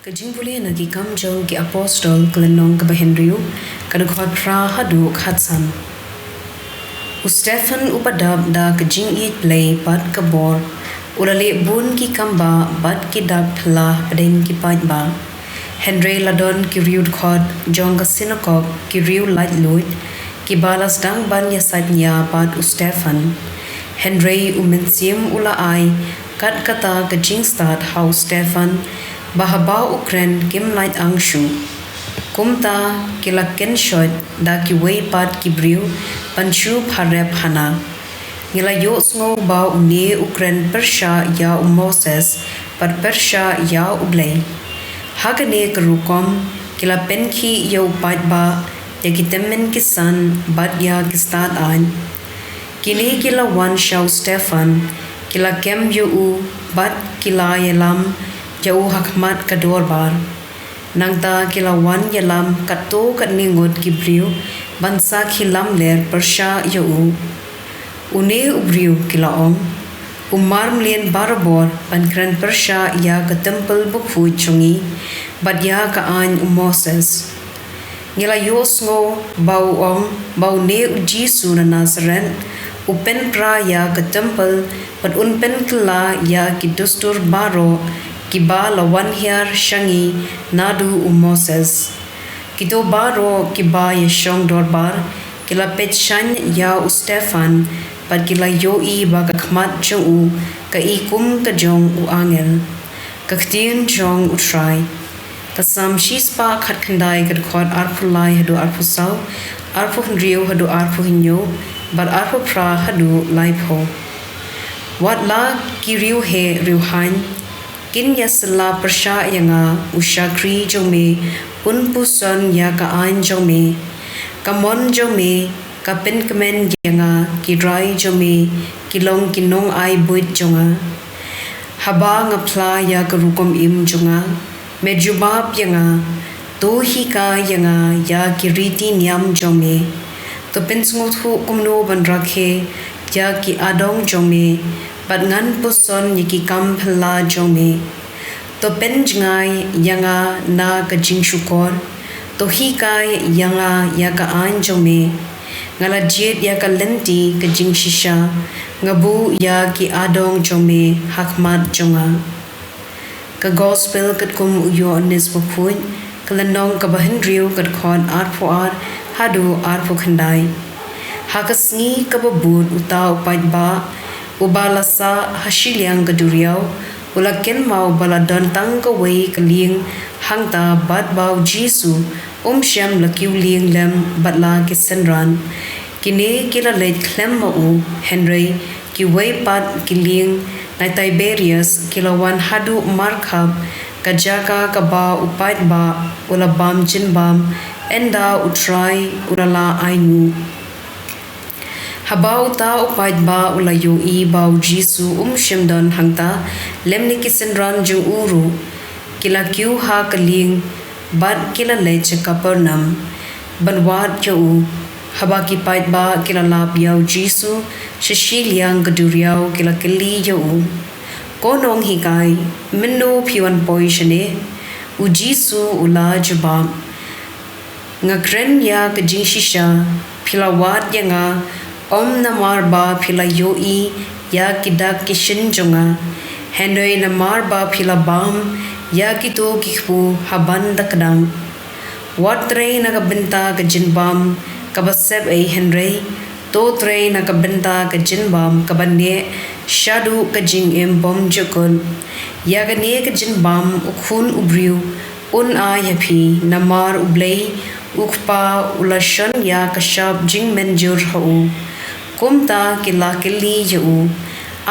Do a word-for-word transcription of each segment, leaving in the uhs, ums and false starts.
Ka jingpule na ki Kam jong ki Apostol, ka lynnong kaba hynriew, ka dkhot phra haduh khatsan. U Stephan uba dap da ka jingïeit Blei bad ka bor, u la leh bun ki kambah bad ki dak phylla hapdeng ki paidbah. Hynrei la don ki riewdkhot jong ka synagog, ki riewlaitluid, kiba la sdang ban ïasaid nia bad u Stephan. Hynrei u Mynsiem u la ai kat kata ka jingstad ha u Stephan, ba haba u kren kim lait ang shuh. Kumta ki la kynshoit da kiwei pat ki briew ban shu pharep hana. Ngi la ïohsngew ba une u kren pyrshah ïa u Moses bad pyrshah ïa U Blei. Ha kane ka rukom ki la pynkhih ïa u paidbah, ïa ki tymmen ki san bad ïa ki stad aiñ. Kine ki la wan sha u Stephan, ki la kem ïa u bad ki la ïalam ïa u ha khmat ka dorbar. Nangta ki la wan ïalam katto katne ngut ki briew ban sakhi lamler pyrshah ïa u. Une u briew, ki la ong, u marmlien barabor ban kren pyrshah ïa ka templ bakhuid jong ngi bad ïa ka aiñ u Moses. Ngi la ïohsngew ba u ong ba une u Jisu na Nasareth u pynpra ïa ka templ bad un pynkylla ïa ki dustur baroh kiba la wan hiar sha ngi naduh u Moses. Kito baroh kiba ïashong dorbar ki la peit shaiñ ïa u Stephan bad ki la ïohi ba ka khmat jong u ka i kum ka jong u angel. Ka ktien jong U Trai. Ka Salm shispah khatkhyndai, ka dkhot arphew lai haduh arphew saw, arphew hynriew haduh arphew hynñiew, bad arphew phra haduh laiphew. Wat la ki riewheh riewhaiñ kin ïasylla pyrshah ïa nga, u shakri jong me un puson ïa ka aiñ jong me. Ka mon jong me ka pynkmen ïa nga, ki rai jong me ki long ki nongai buit jong nga. Haba nga phla ïa ka rukom im jong nga, me jubab ïa nga. To hikai ïa nga ïa ki riti niam jong me. To pynsngewthuh kumno ban rakhe ïa ki adong jong me, bad ngan puson ïa ki kam phylla jong me. To pynjngai ïa nga na ka jingshukor. To hikai ïa nga ïa ka aiñ jong me. Nga la jied ïa ka lynti ka jingshisha, nga buh ïa ki adong jong me ha khmat jong nga. Ka Gospel katkum u Ïoannis Bakhuid, ka lynnong kaba hynriew, ka dkhot arphew ar haduh arphew khyndai. Ha ka sngi kaba bud, uta u paidbah uba la sah ha shiliang ka duriaw u la kynmaw ba la don tang kawei ka lieng hangta bad ba u Jisu um shym la kiew lieng lem bad la ki synran. Kine ki la leit khlem ma u, hynrei kiwei pat ki lieng na Tiberias ki la wan haduh markhap, ka jaka kaba u paidbah u la bam jingbam ynda U Trai u la lah aiñ u. Haba uta u paidbah u la ïohi ba u Jisu um shym don hangta lymne ki synran jong u ruh, ki la kiew ha ka lieng bad ki la leit sha Kapernaum ban wad ïa u. Haba ki paidbah ki la lap ïa u Jisu sha shiliang ka duriaw, ki la kylli ïa u, Ko nonghikai, mynno phi wan poi shane? U Jisu u la jubab, Nga kren ïa ka jingshisha, phi la wad ïa nga, ym namar ba phi la ïohi ïa ki dak ki shin jong nga, hynrei namar ba phi la bam ïa kito ki kpu ha ban da kdang. Wat trei na ka bynta ka jingbam kaba sep ei, hynrei to trei na ka bynta ka jingbam kaba neh shaduh ka jingim bymjukut. Ïa kane ka jingbam u Khun u Briew un ai ha phi, namar U Blei U Kpa u la shon ïa ka shap jingmynjur ha u. Kumta ki la kylli ïa u,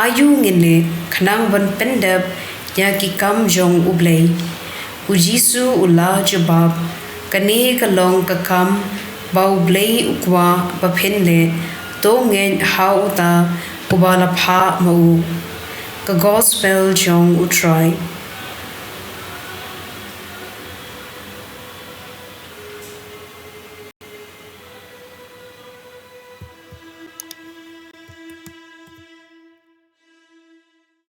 Aïu ngin leh khnang ban pyndep ïa ki kam jong U Blei? U Jisu u la jubab, Kane ka long ka kam ba U Blei u kwah ba phin leh, to ngeit ha uta uba la phah ma u. Ka Gospel jong U Trai.